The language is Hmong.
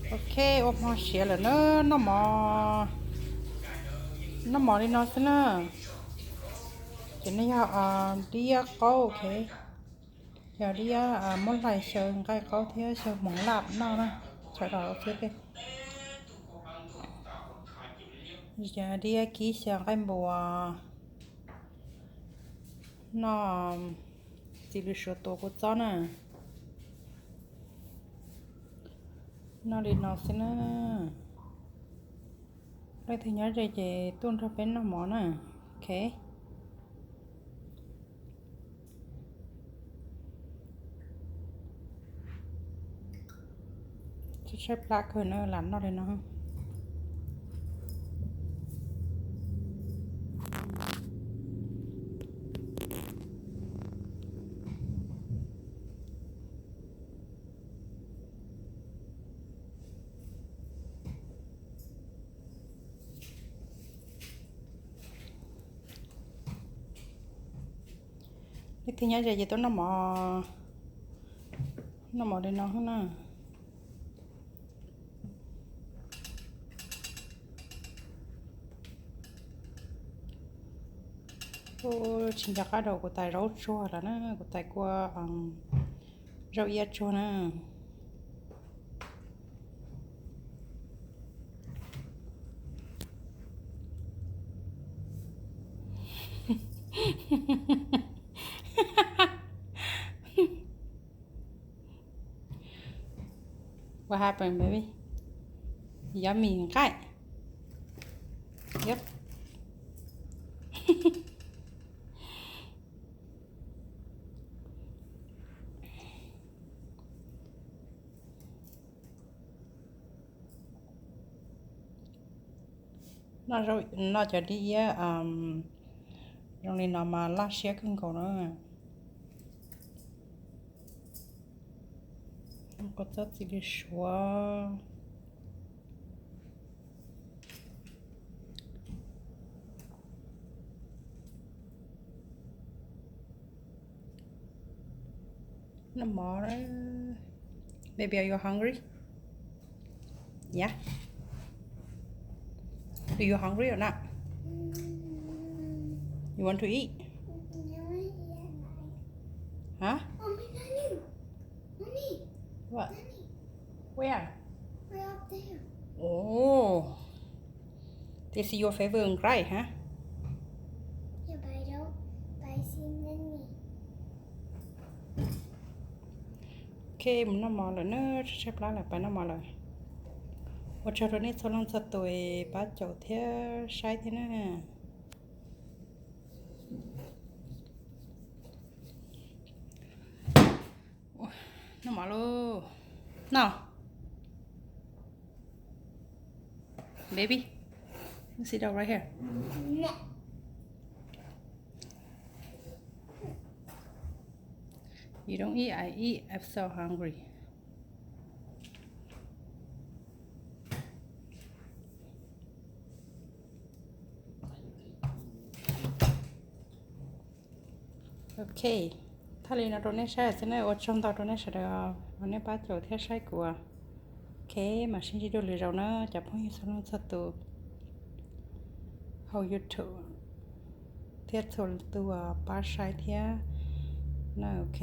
Ok, ua hmo siav lawm na, noj mov, noj mov li no xwb na. Ces no yog diab qaub, ok, yog diab muab hlais xyaw nqaij qaub thiab xyaw hmoov laj noj na, sawv daws thiab. Diab kib xyaw nqaij npua, noj txiv lws suav tuav kua txob na. Noj li no xwb na. Leej twg nyob ze ces tuaj nrog peb noj mov na. Ok. Tshaib plab kawg na, lam noj li no. Leej twg nyob ze ces tuaj noj mov, noj mov li no na. Tsis nco qab rau kuv tais zaub tsuag lawm na, kuv tais kua zaub iab tsuag na. What happened, baby? Yummy nqaij. Yep. Noj cov dib iab zoo li no mas laj siab kawg nkaus na. Kua txob txiv lws suav. Noj mov. Baby, are you hungry? Yeah. Do you hungry or not? You want to eat? Huh? What? Where? Oh. This is your favorite, right, huh? Ok, mus noj mov lawm na, tshaib plab lawm, pais noj mov lawm. Ua tsaug rau nej txhua leej txhua tus pab caum thiab saib thiab na. Noj mov lauj. No. Baby, sit down right here. You don't eat, I eat. I'm so hungry. Ok, thaij li no rau nej saib xwb na, ua tsaug ntau rau nej sawv daws uas nej pab caum thiab saib kuv. Ok, mam sib ntsib dua lwm zaus na cov phooj ywg txhua leej txhua tus hauv YouTube thiab txhua tus uas pab saib thiab na, ok.